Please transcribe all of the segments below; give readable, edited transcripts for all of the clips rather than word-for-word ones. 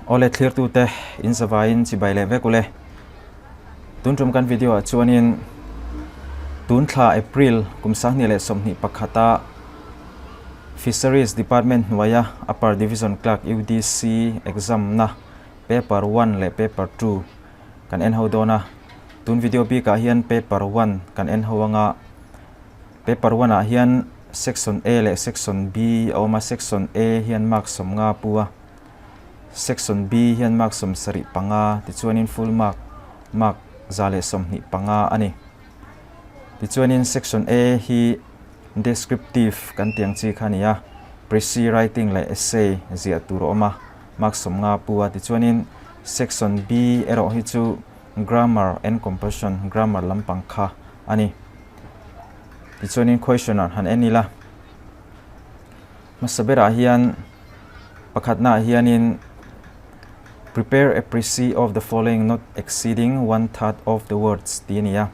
Awle thlirtute in zavaiin chibai leh vek ule. Tun tum kan video ah chuanin tun thla April kum 2021 a Fisheries Department hnuaia Upper Division Clerk UDC exam na paper one leh paper two kan en ho dawn a. Tun video bikah hian paper one kan en ho anga paper one ah hian section A leh section B a awm a, section A hian mark 50 pu a. Section B hian mark 75 tichuanin full mark mark 125 a ni. Tichuanin section A hi descriptive kan tih ang chi kha a ni a, precis writing leh essay ziah tur a awm a, mark 50 pu a. Tichuanin section B erawh hi chu grammar and composition, grammar lampang kha a ni. Tichuanin question ah han en ila. Hmasa berah hian pakhatnaah hianin Prepare a precis of the following not exceeding one third of the words tih a ni a,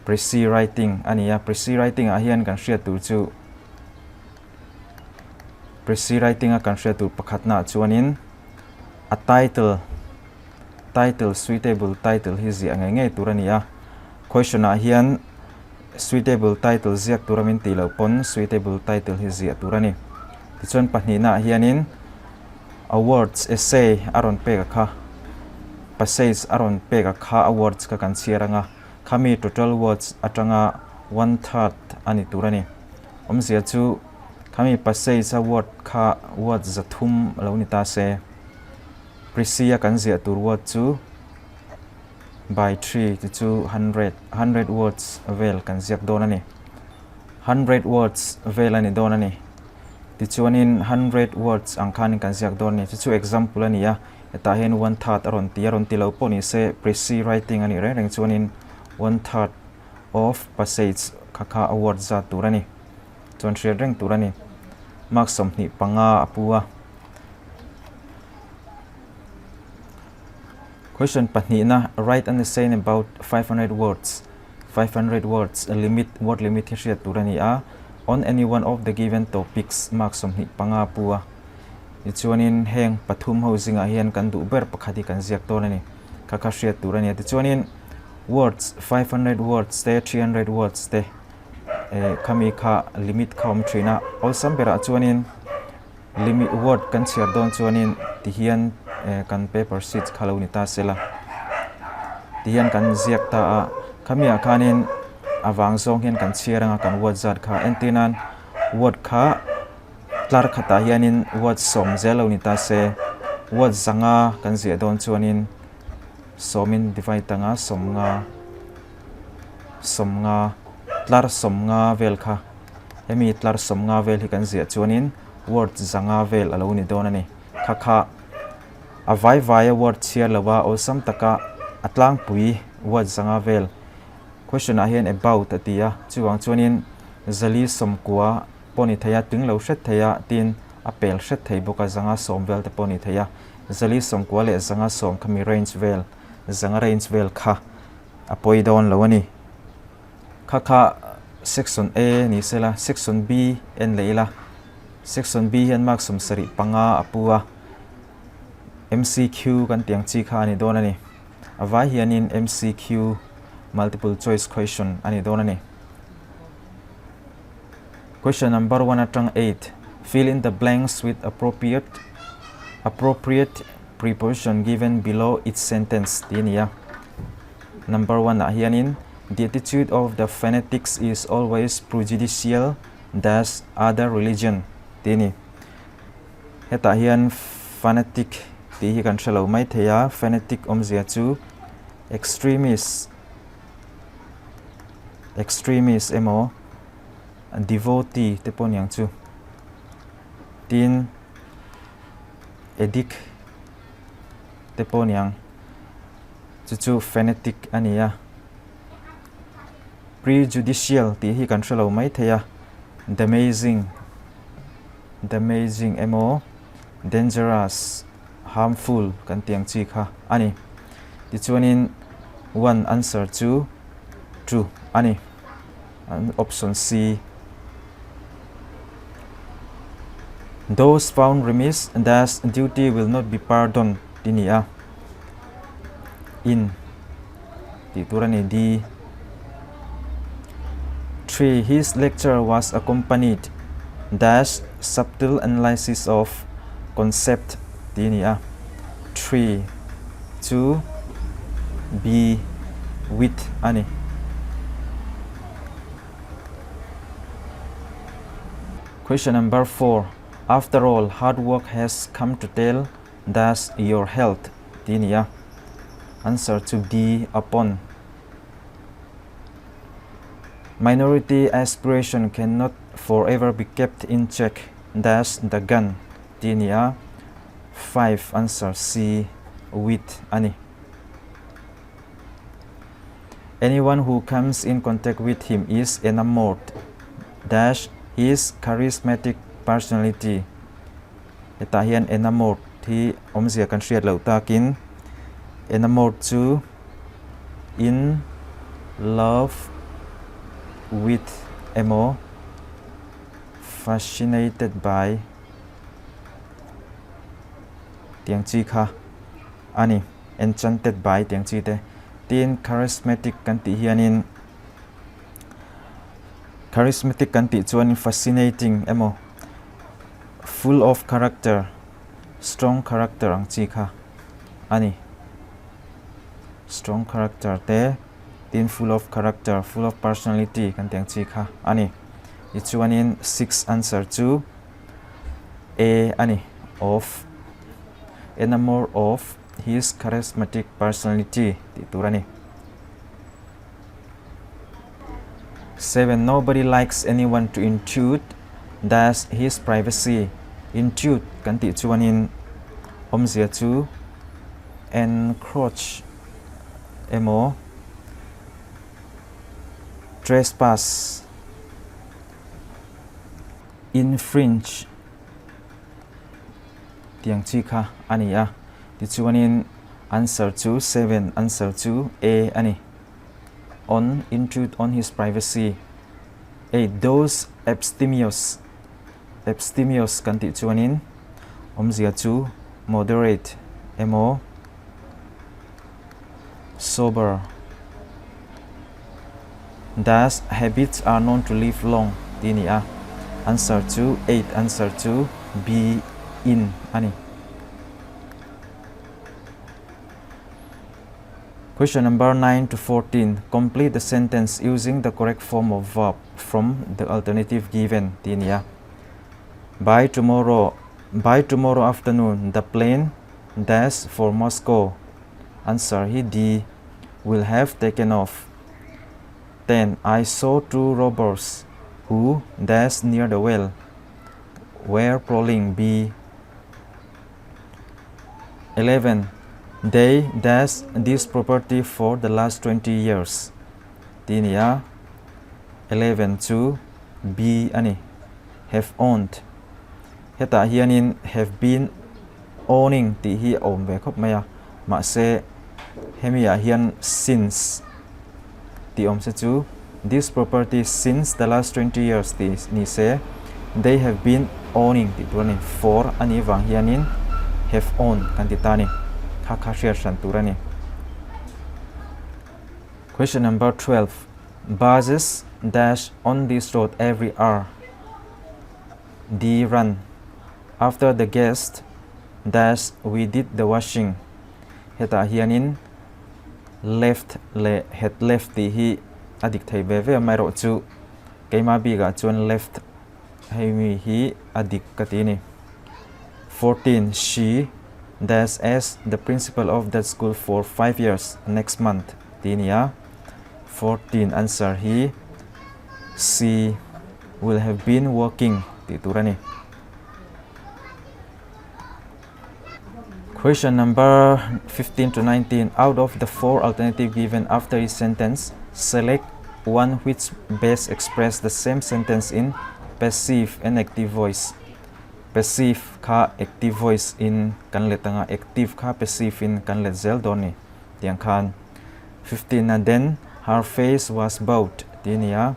precis writing a ni a, precis writing ah hian kan hriat tur chu precis writing a kan hriat tur pakhatnaah chuanin a title title suitable title hi ziah ngei ngei tur a ni a, question ah hian Suitable title ziak tura min tih loh pawn suitable title hi ziah tur a ni. Tichuan pahnihnaah hianin awards essay a rawn pek a kha, passage a rawn pek a kha awards kha kan chhiar anga khami total words atanga one third a ni tur a ni. Awmzia chu khami passage a word kha word 300 lo ni ta se, precis a kan ziah tur word chu, by three te chu hundred, hundred words vel kan ziak dawn a ni. Hundred words vel a ni dawn a ni. Tichuanin hundred words ang khanin kan ziak dawn a ni. Chu chu example a ni a, hetah hian one third a rawn ti a, rawn ti lo pawh ni se precis writing a nih reng reng chuanin one third of passage kha kha a word zat tur a ni. Chuan hriat reng tur a ni. Mark 25 a pu a. Question pahnihna, Write an essay in about 500 words, 500 words, limit, word limit hi hriat tur a ni a, on any one of the given topics, mark 25 pu a. Tichuanin heng pathum ho zingah hian kan duh ber pakhat hi kan ziak dawn a ni. Kha kha hriat tur a ni a. Tichuanin words, 500 words te, 300 words te, eh, khami kha limit kha awm thin a. Awlsam berah chuanin Limit word kan chhiar dawn chuanin tihian kan paper sheet kha lo ni ta sela tihian kan ziak ta a khami ah khanin a vang zawng hian kan chhiar anga kan word zat kha entir nan word kha tlar khatah hianin word sawm zel lo ni ta se word zanga kan ziah dawn chuanin sawmin divide anga sawmnga sawmnga tlar sawmnga vel kha. Hemi tlar 50 vel hi kan ziah chuanin word 500 vel a lo ni dawn a ni. Kha kha a vai vaia word chhiar lova awlsam taka a tlangpui word 500 vel question ah hian about a ti a, chuvang chuanin 490 pawh ni thei a, tling lo hret thei a, tin a pel hret thei bawk a, 110 vel te pawh ni thei a, 490 leh 110 khami range vel, 500 range vel kha a pawi dawn lo a ni. Kha kha section A ni se la, section B en leh ila, section B hian mark 75 a pu a, MCQ kan tih ang chi kha a ni dawn a ni. A vai hianin MCQ, multiple choice question, a ni dawn a ni. Question number one atang eight, fill in the blanks with appropriate appropriate preposition given below each sentence tih a ni a. Number one ah hianin the attitude of the fanatics is always prejudicial dash other religion tih a ni. Hetah hian fanatic tih hi kan hre lo mai thei a, fanatic awmzia chu extremist, extremist emaw devotee te pawh niang chu. Tin addict te pawh niang. Chu chu fanatic a ni a. Prejudicial tih hi kan hre lo mai thei a, damaging, damaging emaw dangerous, harmful kan tih ang chi kha a ni. Tichuanin one answer chu true a ni, option C. Those found remiss dash duty will not be pardoned. Ti ni a, in tih tur a ni D. 3. His lecture was accompanied dash subtle analysis of concept tih a ni a, 3 chu B with a ni. Question number 4. After all, hard work has come to tell Dash your health tih a ni a, answer chu D upon. Minority aspiration cannot forever be kept in check dash the gun tih a ni a, 5 answer C with a ni. Anyone who comes in contact with him is enamored dash his charismatic personality. Hetah hian enamored hi awmzia kan hriat loh takin enamored chu in love with emaw fascinated by tiang chi kha a ni, enchanted by tiang chi te. Tin charismatic kan tih hianin charismatic kan tih chuanin fascinating emaw Full of character, strong character ang chi kha a ni. Strong character te, tin full of character, full of personality kan tih ang chi kha a ni. Tichuanin sixth answer chu A a ni, of, enamour of his charismatic personality tih tur a ni. 7 nobody likes anyone to intrude dash his privacy intrude kan tih chuanin awmzia chu encroach emaw trespass infringe tiang chi kha a ni a tichuanin answer chu 7 answer chu A a ni. On intrude on his privacy. Eight those abstemious abstemious kan tih chuanin awmzia chu moderate emaw sober Thus habits are known to live long tih a ni a, answer chu eight answer chu B in a ni. Question number 9 to 14, Complete the sentence using the correct form of verb from the alternative given tih a ni a. By tomorrow, by tomorrow afternoon, the plane dash for Moscow. Answer hi D, will have taken off. 10. I saw two robbers who dash near the well were prowling B. 11. They dash this property for the last 20 years. Tih a ni a. 11 chu B a ni. Have owned. Hetah hianin have been owning tih hi a awm ve khawp mai a. Mahse, hemi ah hian since tih awm se chu this property since the last 20 years tih ni se they have been owning tih tur a ni. For a nih vang hianin have owned kan ti ta a ni. Kha kha hriat hran tur a ni. Question number 12. Buses dash on this road every hour. D run. After the guest dash we did the washing. Hetah hianin left leh het left tih hi a dik thei ve ve amaherawh chu keimah bikah chuan left hei mi hi a dik ka ti a ni. 14 She dash as the principal of that school for 5 years next month tih a ni a. 14 answer hi She will have been working tih tur a ni. Question number 15 to 19 Out of the four alternative given after each sentence, select one which best express the same sentence in passive and active voice. Passive kha active voice in kan let anga, active kha passive in kan let zel dawn ni tiang khan. 15 a Then her face was bowed tih a ni a.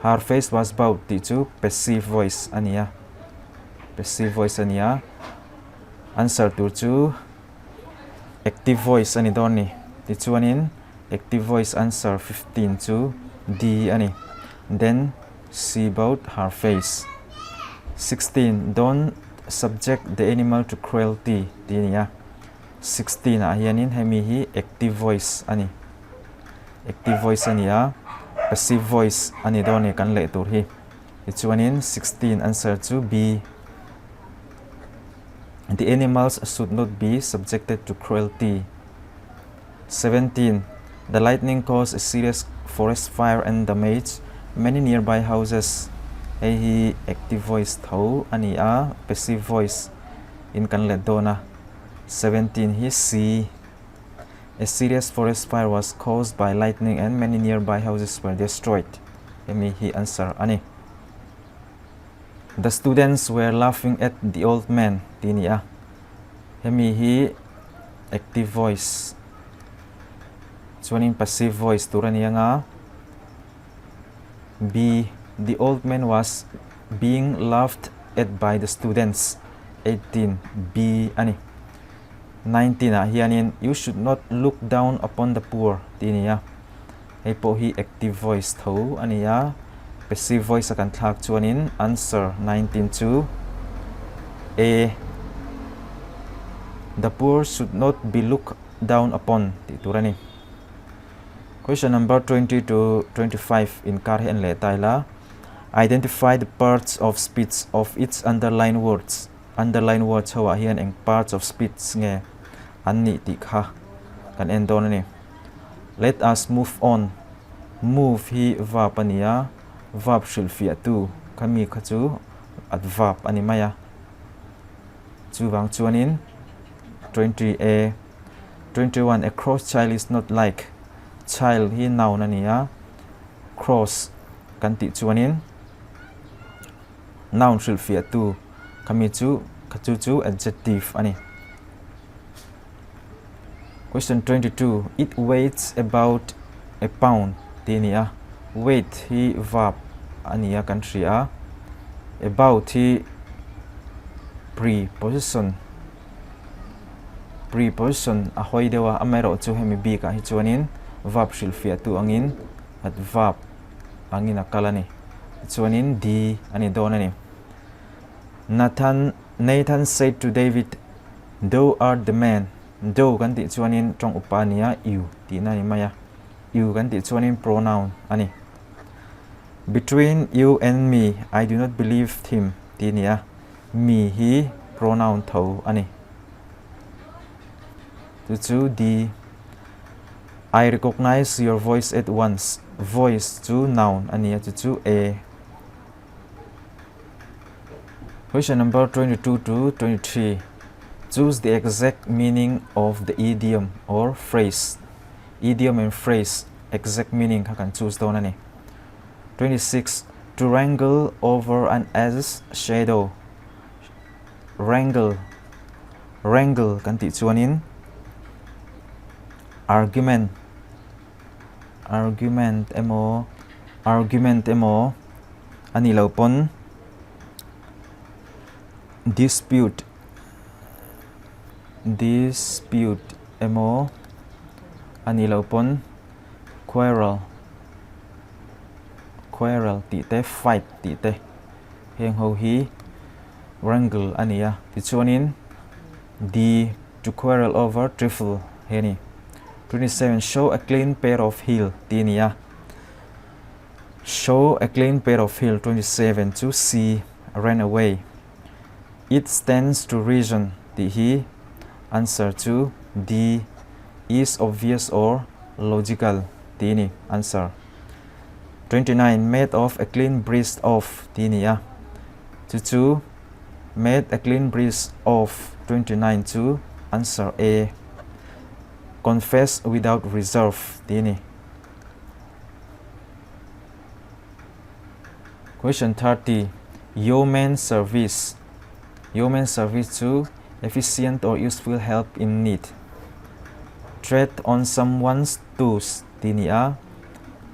Her face was bowed tih chu passive voice a ni a, passive voice a ni a. Answer tur chu active voice a ni dawn ni. Tichuanin active voice answer 15 chu D a ni. Then she bowed her face. 16 Don't subject the animal to cruelty tih a ni a. 16 ah hianin hemi hi active voice a ni. Active voice a ni a, passive voice a ni dawn ni kan leh tur hi. Tichuanin 16 answer chu B. The animals should not be subjected to cruelty. 17. The lightning caused a serious forest fire and damaged many nearby houses. Hei hi active voice tho a ni a, passive voice in kan let dawn a. 17 hi C. A serious forest fire was caused by lightning and many nearby houses were destroyed. Hemi hi answer a ni. The students were laughing at the old man tih a ni a. Hemi hi active voice chuanin passive voice tur a ni anga. B. The old man was being laughed at by the students. 18. B a ni. 19 ah hianin You should not look down upon the poor tih a ni a. Hei pawh hi active voice tho a ni a, passive voice a kan thlak chuanin answer 19 chu A. The poor should not be looked down upon tih tur a ni. Question number 20 to 25 inkar hi en leh ta ila. Identify the parts of speech of each underlined words. Underline words ho ah hian eng parts of speech nge an nih tih kha kan en dawn a ni. Let us move on. Move hi verb a ni a, verb hrilhfiah tu kha mi kha chu adverb a ni mai a. Chuvang chuanin 20 a 21 A cross child is not like Child hi noun a ni a, cross kan tih chuanin Noun hrilhfiahtu khami chu kha chu chu adjective a ni. Question 22 It weighs about a pound tih a ni a. Weight hi verb a ni a kan hria a. About hi preposition preposition a hawi deuh a, amaherawhchu hemi bikah hi chuanin verb hrilhfiahtu angin adverb angin a kal a ni. Tichuanin D a ni dawn a ni. Nathan, Nathan said to David, Thou art the man. Thou kan tih chuanin tawng upa a ni a, you tihna a ni mai a. You kan tih chuanin pronoun a ni. Between you and me, I do not believe him tih a ni a. Me hi pronoun tho a ni. Chu chu D. I recognize your voice at once, voice chu noun a ni a, chu chu A. Question number 22 to 23. Choose the exact meaning of the idiom or phrase. Idiom and phrase exact meaning kha kan choose dawn a ni. 26. To wrangle over an ass's shadow. Wrangle Wrangle kan tih chuanin argument argument emaw argument emaw a nih loh pawn dispute dispute emaw a nih loh pawn quarrel quarrel tih te fight tih te heng ho hi Wrangle a ni a, tichuanin D to quarrel over trifle hi a ni. 27 Show a clean pair of heel tih a ni a, Show a clean pair of heel 27 chu C ran away. It stands to reason tih hi answer chu D is obvious or logical tih a ni answer. 29 Made of a clean breast of tih a ni a. Chu chu Made a clean breast of 29 chu answer A. Confess without reserve tih a ni. Question 30. Yeoman service Yeoman service chu efficient or useful help in need. Tread on someone's toes tih a ni a.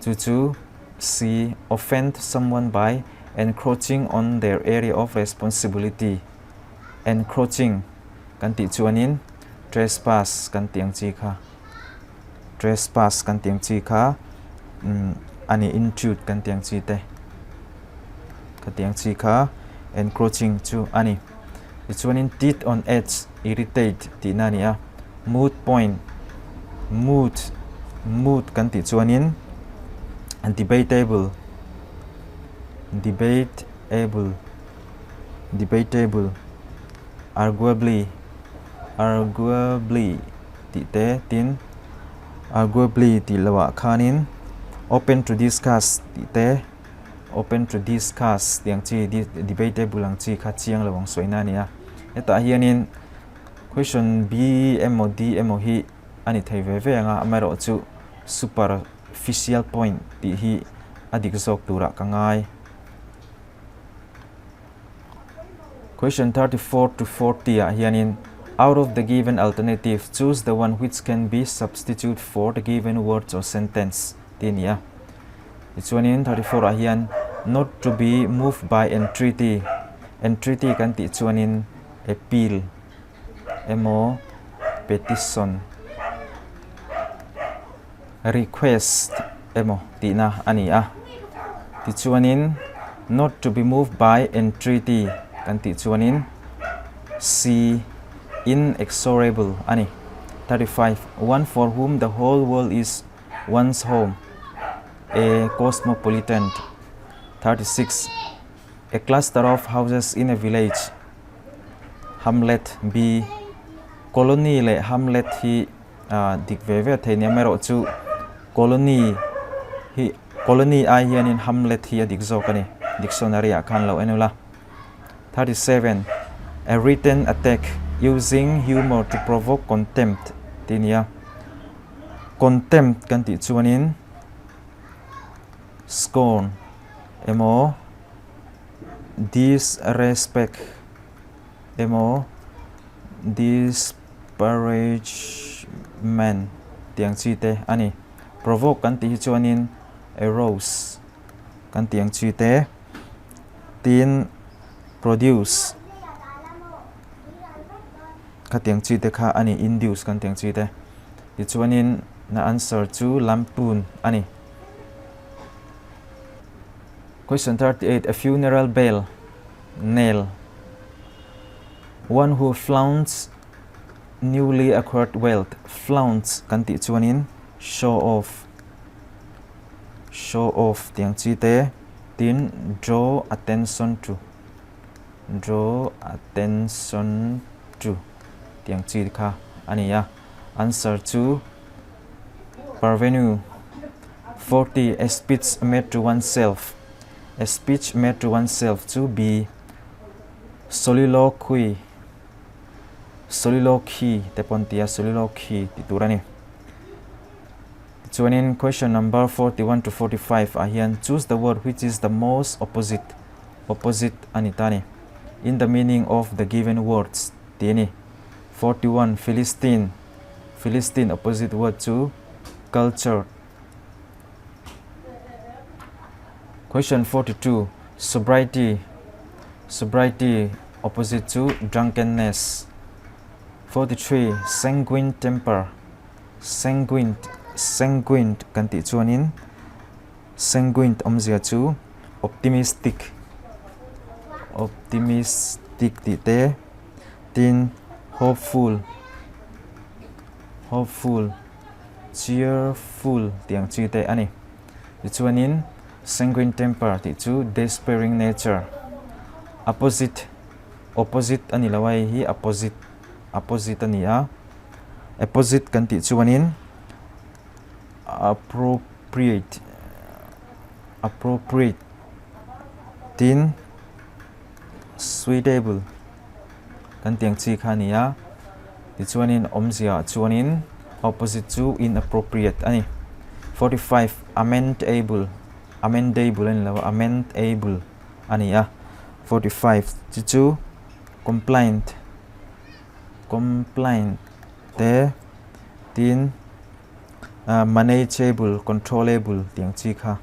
Chu chu C. Offend someone by encroaching on their area of responsibility. Encroaching. Kan tih chuanin trespass kan tih ang chi kha trespass kan tih ang chi kha a ni intrude kan tih ang chi te ka tih ang chi kha encroaching chu a ni. Tichuanin teeth on edge irritate tihna a ni a, moot point moot moot kan tih chuanin debatable debatable debatable Arguably, arguably tih te tin arguably tih lohah khanin open to discuss tih te open to discuss tih ang chi debatable ang chi kha chiang lo ang sawina a ni a. Hetah hianin question B emaw D emaw hi a ni thei ve ve ang a, amaherawhchu superficial point tih hi a dik zawk turah ka ngai. Question 34 to 40 ah hianin out of the given alternative choose the one which can be substitute for the given words or sentence tih a ni a. Tichuanin 34 ah hian not to be moved by entreaty, entreaty kan tih chuanin appeal emaw petition, request emaw tihna a ni a. Tichuanin not to be moved by entreaty kan tih chuanin C inexorable a ni. 35, One for whom the whole world is one's home, a cosmopolitan. 36, A cluster of houses in a village, hamlet. B Colony leh hamlet hi dik ve ve thei nia erawh chu colony hi colony ai hianin hamlet hi a dik zawk a ni dictionary ah khan lo en ula. 37, A written attack using humour to provoke contempt tih a ni a, contempt kan tih chuanin scorn emaw disrespect emaw disparagement tih ang chi te a ni. Provoke kan tih hi chuanin arouse kan tih ang chi te, tin produce kha tih ang chi te kha a ni, induce kan tih ang chi te. Tichuanin na answer chu lampoon a ni. Question 38, A funeral bell, nail. One who flaunts newly acquired wealth, flaunts kan tih chuanin show off, show off tih ang chi te, tin draw attention to, draw attention to tih ang chi kha a ni a. Answer chu parvenu. 40, A speech made to oneself, a speech made to oneself chu B. Soliloquy, soliloquy te pawh an ti a, soliloquy tih tur a ni. Tichuanin question number 41 to 45 ah hian choose the word which is the most opposite, opposite a ni ta a ni, in the meaning of the given words tih a ni. 41, Philistine, Philistine opposite word chu cultured. Question 42, Sobriety, Sobriety opposite chu drunkenness. 43, Sanguine temper, Sanguine, sanguine kan tih chuanin sanguine awmzia chu optimistic, optimistic tih te, tin hopeful, hopeful. Cheerful tih ang chi te a ni. Tichuanin sanguine temper tih chu despairing nature. Opposite, opposite a ni lo a, hei hi opposite, opposite a ni a. Opposite kan tih chuanin appropriate, appropriate tin suitable kan tih ang chi kha a ni a. Tichuanin awmzia ah chuanin opposite chu inappropriate a ni. 45, Amendable, amendable a ni lo a, amendable a ni a. 45 chi chu compliant, compliant te tin manageable, controllable tih ang chi kha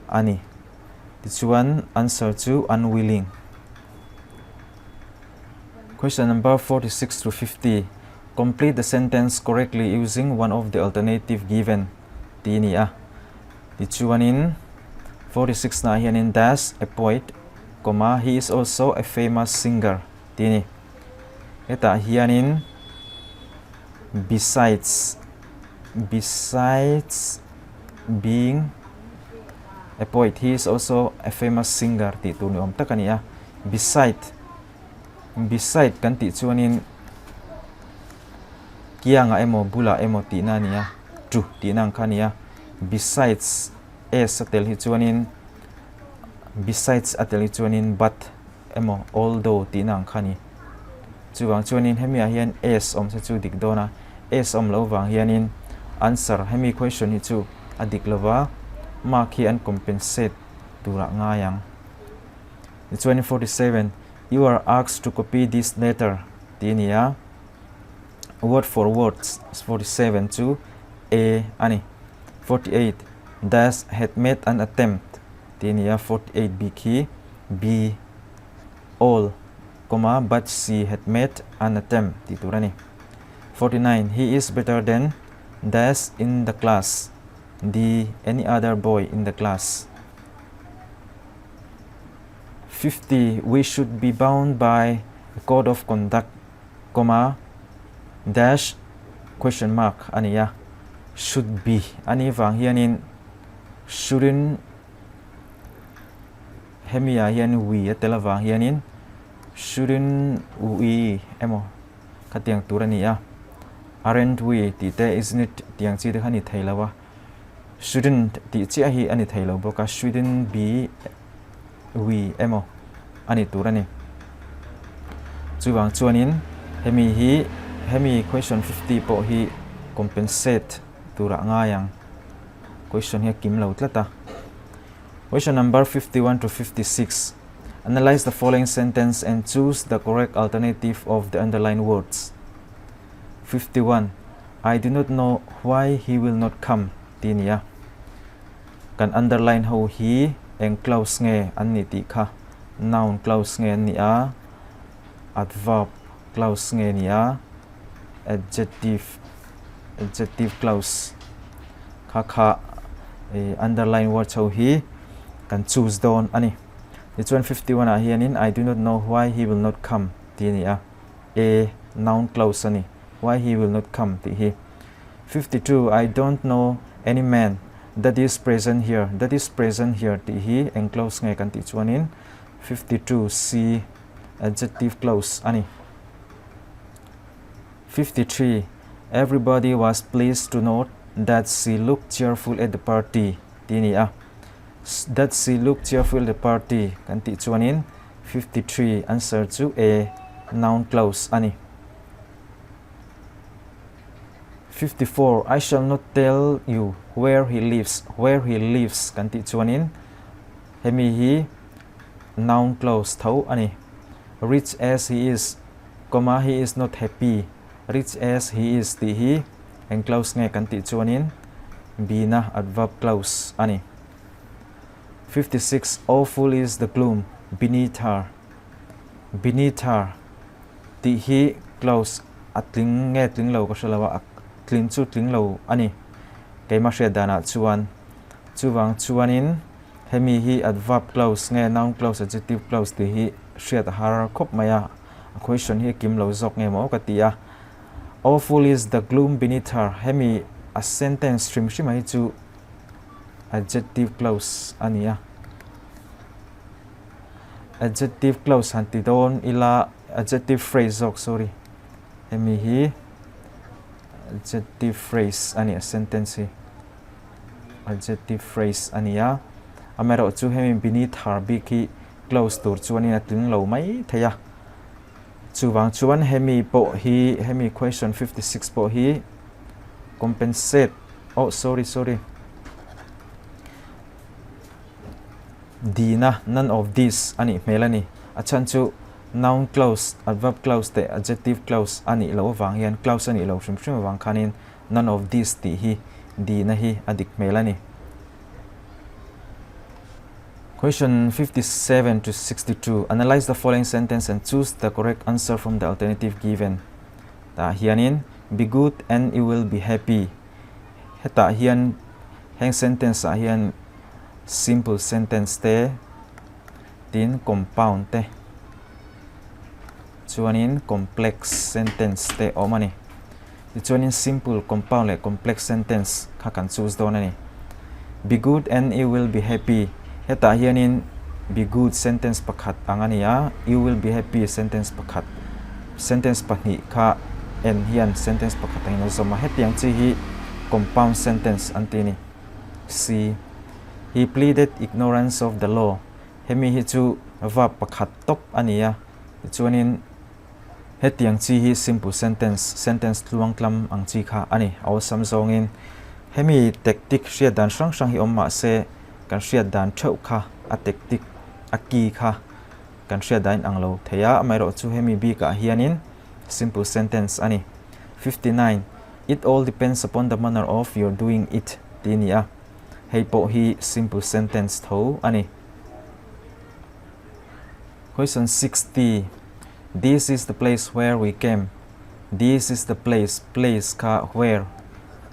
a ni. Tichuan answer chu unwilling. Question number 46 to 50 Complete the sentence correctly using one of the alternative given tih a ni a. Tichuanin 46 naah hianin dash a poet comma he is also a famous singer tih a ni. Hetah hianin besides besides being a poet he is also a famous singer tih tur ni awm tak a ni a. Beside beside kan tih chuanin kiangah emaw bulah emaw tihna a ni a, to tihna ang kha a ni a. Besides s a tel hi chuanin besides a tel hi chuanin but emaw although tihna ang kha a ni. Chuvang chuanin hemi ah hian s awm se chu dik dawn a, s awm loh vang hianin answer hemi question hi chu a dik lova, mark hi an compensate turah ngai ang. Tichuanin 47, You are asked to copy this letter tih a ni a, word for words 47 chu A a ni. 48, Dash had made an attempt tih a ni a, 48 bik hi B. All, comma, but she had made an attempt tih tur a ni. 49, He is better than dash in the class, D, any other boy in the class. 50, We should be bound by a code of conduct, comma, dash, question mark a ni a. Should be a nih vang hianin shouldn't Hemi ah hian we a tel avang hianin shouldn't we emaw khatiang tur a ni a, aren't we tih te isn't it tih ang chi te kha a ni thei lo a, shouldn't tih chiah hi a ni thei lo bawk a, shouldn't be we emaw a ni tur a ni. Chuvang chuanin hemi hi hemi question 50 pawh hi compensate turah ngai ang, question hi a kim lo tlat a. Question number 51 to 56. Analyze the following sentence and choose the correct alternative of the underlined words. 51. I do not know why he will not come tih a ni a. Kan underline ho hi eng clause nge an nih tih kha noun clause nge an nih a, adverb clause nge ni a, adjective adjective clause kha kha eh underline words ho hi kan choose dawn a ni. Tichuan 51 ah hianin I do not know why he will not come tih a ni a, A noun clause a ni, why he will not come tih hi. 52 I don't know any man that is present here that is present here tih hi eng clause nge kan tih chuanin 52 C adjective clause a ni. 53, Everybody was pleased to note that she looked cheerful at the party tih a ni a. That she looked cheerful at the party kan tih chuanin 53 answer chu A, noun clause a ni. 54, I shall not tell you where he lives, where he lives kan tih chuanin hemi hi noun clause tho a ni. Rich as he is, comma he is not happy, rich as he is tih hi eng clause nge kan tih chuanin B-na adverb clause a ni. 56, Awful is the gloom beneath her, beneath her tih hi clause a tling nge tling lo ka hre lo a, a tling chu tling lo a ni keimah hriat danah chuan. Chuvang chuanin Hemi hi adverb clause nge noun clause, adjective clause tih hi hriat a har khawp mai a, a question hi a kim lo zawk nge maw ka ti a. Awful is the gloom beneath her, hemi a sentence hrim hrim hi chu adjective clause a ni a. Adjective clause han ti dawn ila adjective phrase zawk sorry, hemi hi adjective phrase a ni a sentence hi. Adjective phrase a ni a, amaherawh chu hemi beneath her bik hi clause tur chuanin a tling lo mai thei a. Chuvang chuan hemi pawh hi hemi question 56 pawh hi compensate oh sorry sorry dina none of these a nih hmel a ni. A chhan chu noun clause, adverb clause teh adjective clause a nih loh avang hian clause a nih loh hrim hrim avang khanin None of these tih hi dihna hi a dik hmel a ni. Question 57 to 62 Analyse the following sentence and choose the correct answer from the alternative given. Tah hianin Be good and you will be happy. Hetah hian heng sentence ah hian simple sentence te tin compound te chuanin complex sentence te a awm a ni. Tichuanin simple, compound leh complex sentence kha kan choose dawn a ni. Be good and you will be happy Hetah hianin be good sentence pakhat ang a ni a, you will be happy sentence pakhat, sentence pahnih kha en hian sentence pakhat angin a zawm a. Hetiang chi hi compound sentence an ti a ni. C. He pleaded ignorance of the law Hemi hi chu verb pakhat tawp a ni a, tichuanin Hetiang chi hi simple sentence, sentence tluangtlam ang chi kha a ni. A awlsam zawngin hemi tactic hriat dan hrang hrang hi awm mah se kan hriat dan theuh kha a tactic, a key kha kan hriat dan inang lo thei a, amaherawhchu hemi bikah hianin simple sentence a ni. 59, It all depends upon the manner of your doing it tih a ni a, hei pawh hi simple sentence tho a ni. Question 60, This is the place where we came. This is the place, place kha where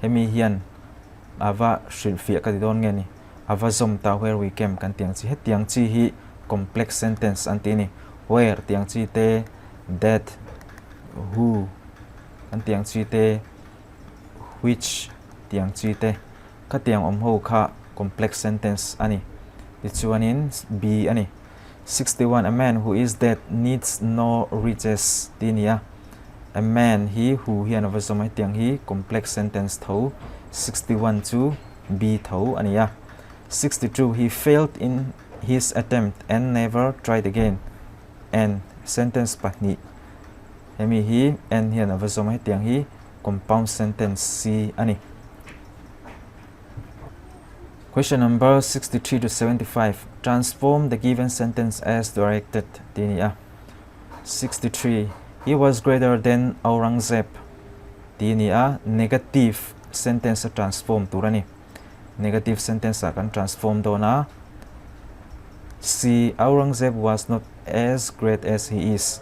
hemi hian a va hrilhfiah ka ti dawn nge ni, a va zawm ta where we came kan tih ang chi. Hetiang chi hi complex sentence an ti a ni. Where tih ang chi te, that, who kan tih ang chi te, which tih ang chi te. Khatiang awm ho kha complex sentence a ni. Tichuanin B a ni. 61 A man who is dead needs no riches tih a ni a. A man hi who hian a va zawm a, hetiang hi complex sentence tho. 61 chu B tho a ni a. 62 He failed in his attempt and never tried again. And sentence pahnih hemi hi and hian a va zawm a, hetiang hi compound sentence C a ni. Question number 63 to 75 Transform the given sentence as directed tih a ni a. 63 He was greater than Aurangzeb tih a ni a. Negative sentence a transform tur a ni. Negative sentence ah kan transform dawn a. C Aurangzeb was not as great as he is.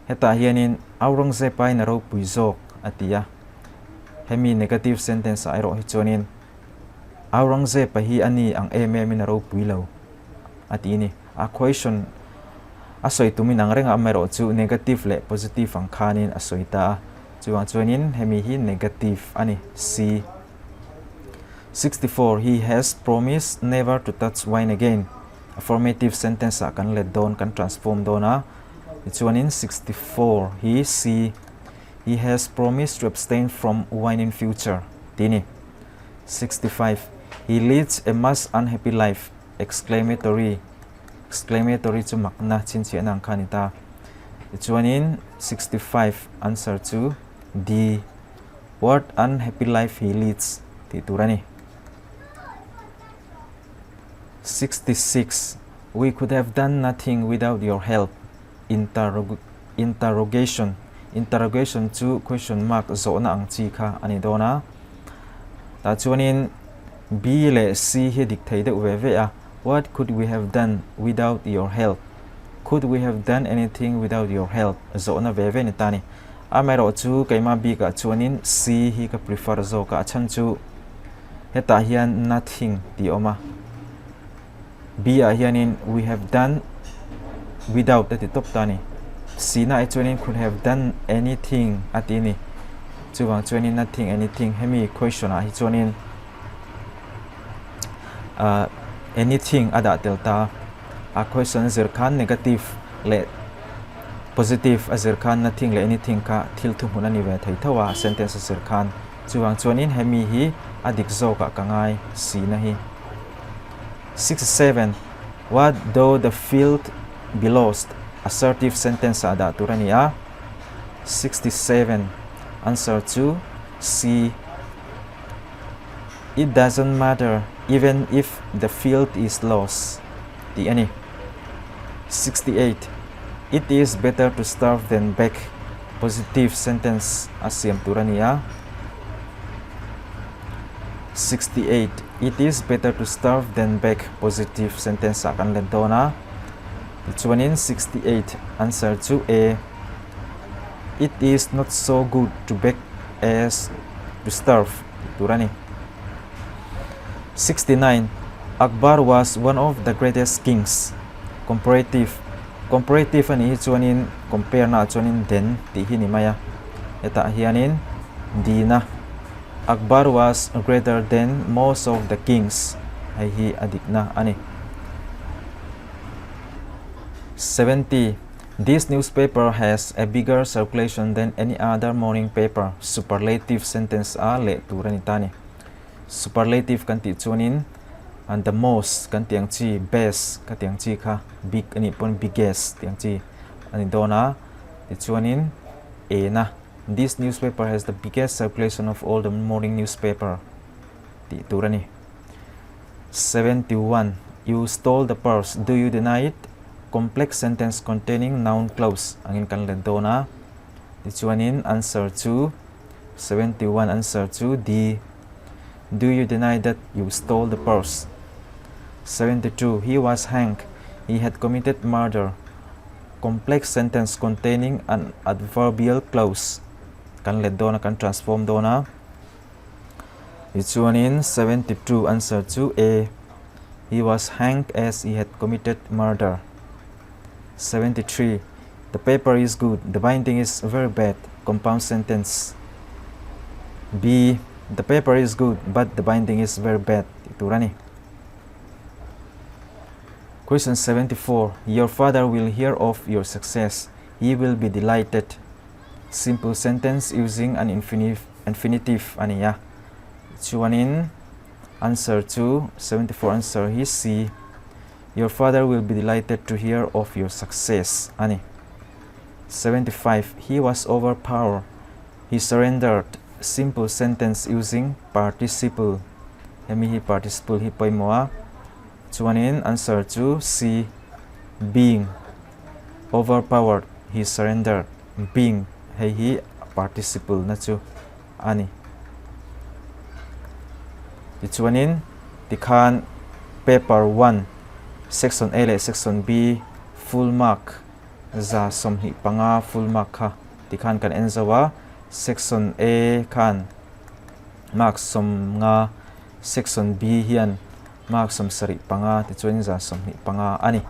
Hetah hianin Aurangzeb aiin a ropui zawk a ti a. Hemi negative sentence ah erawh hi chuanin Aurangzeb-a hi a ni ang em emin a ropui lo a ti a ni. A question a sawi tumin ang reng a amaherawh chu negative leh positive ang khanin a sawi ta a. Chuvang chuanin hemi hi negative a ni. C. 64 He has promised never to touch wine again. Affirmative sentence ah kan let dawn, kan transform dawn a. Tichuanin 64 hi C. He has promised to abstain from wine in future tih a ni. 65, He leads a much unhappy life! Exclamatory Exclamatory chu makna chhinchhiahna ang kha a ni ta. Tichuanin 65 answer chu D. What unhappy life he leads tih tur a ni. 66, We could have done nothing without your help. Interrogation Interrogation chu question mark zawhna ang chi kha a ni dawn a. Tah chuanin B leh C hi a dik thei deuh ve ve a. What could we have done without your help? Could we have done anything without your help? Zawhna ve ve ni ta ni. Amaherawh chu keimah bikah chuanin C hi ka prefer zawk a, a chhan chu hetah hian nothing tih a awm a. B ah hianin we have done without a ti tawp ta a ni. C na ah chuanin could have done anything a ti a ni. Chuvang chuanin nothing anything hemi question ah hi chuanin ah anything a dah tel ta a. A question a zir khan negative leh positive a zir khan nothing leh anything kha thil thuhmun a ni ve thei tho a sentence a zir khan. Chuvang chuanin hemi hi a dik zawkah ka ngai C na hi. 67, What though the field be lost? Assertive sentence ah dah tur a ni a. 67, Answer chu C. It doesn't matter even if the field is lost tih a ni. 68, It is better to starve than beg Positive sentence a siam tur a ni a. 68. It is better to starve than beg positive sentence ah kan let dawn a. Tichuanin 68 answer chu A. It is not so good to beg as to starve tih tur a ni. 69 Akbar was one of the greatest kings. Comparative Comparative a nih hi chuanin compare naah chuanin den tih hi ni mai a. Hetah hianin dina Akbar was greater than most of the kings hei hi a dikna a ni. 70 This newspaper has a bigger circulation than any other morning paper Superlative sentence a leh tur a ni ta a ni. Superlative kan tih chuanin the most kan tih ang chi, best ka tih ang chi kha big a nih pawn biggest tih ang chi a ni dawn a. Tichuanin ena This newspaper has the biggest circulation of all the morning newspaper tih tur a ni. 71. You stole the purse, do you deny it? Complex sentence containing noun clause angin kan let dawn a. Tichuanin answer chu 71 answer chu D. Do you deny that you stole the purse? 72. He was hanged. He had committed murder. Complex sentence containing an adverbial clause kan let dawn a, kan transform dawn a. Tichuanin 72 answer chu A. He was hanged as he had committed murder. 73. The paper is good, the binding is very bad. Compound sentence. B. The paper is good, but the binding is very bad. Tih tur a ni. Question 74. Your father will hear of your success. He will be delighted. Simple sentence using an infinitive a ni a. Chuanin answer chu 74 answer hi C. Your father will be delighted to hear of your success a ni. 75. He was overpowered. He surrendered. Simple sentence using participle. Hemi hi participle hi pawimawh a. Chuanin answer chu C. Being overpowered, he surrendered. Being hei hi participle na chu a ni. Tichuanin tikhan paper one section A leh section B full mark 125 full mark kha tikhan kan en zo a. Section A khan mark 50, section B hian mark 75 tichuanin 125 a ni.